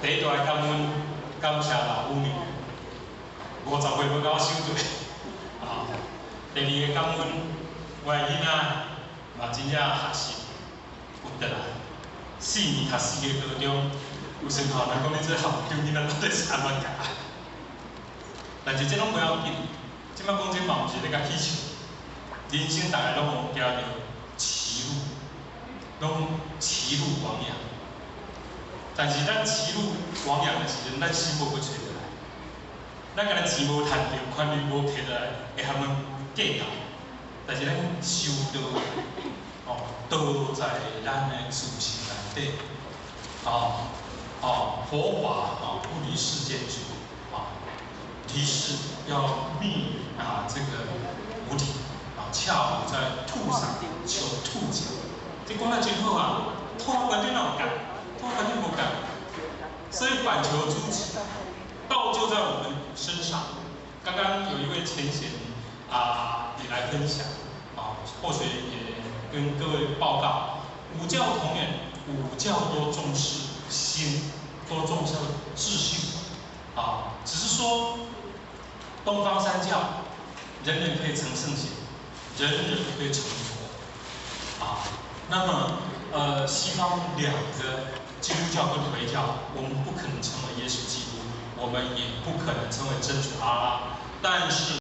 第一大感恩，感謝老母娘，50歲無共我收隊。啊，第二個感恩，我的囡仔嘛真正學習有轉來，4年讀四個高中，有時候人講你這學校囡仔到底是按怎教？但是這攏無要緊，這擺講這嘛毋是咧共起笑，人生逐个攏有行著歧路，攏歧路亡羊。但是咱歧路亡羊的時陣，咱心無閣揣轉來，咱敢若錢無趁著，權力無提落來，會含阮計較。但是咱修道，哦，道在咱的自性內底，哦哦，佛法哦不離世間處，啊，離世要覓啊這個菩提，啊，恰如在兔上求兔角，這講得真好啊，兔仔觀點哪有仝？兔仔觀點無仝，所以反求諸己，道就在我們身上。剛剛有一位前賢啊，也來分享，啊，或許也跟各位報告，五教同源，五教都重視心，都重視自性，啊，只是說東方三教，人人可以成聖賢，人人可以成佛，啊，那麼西方兩個基督教跟回教，我們不可能成為耶穌基督，我們也不可能成為真主阿拉，但是。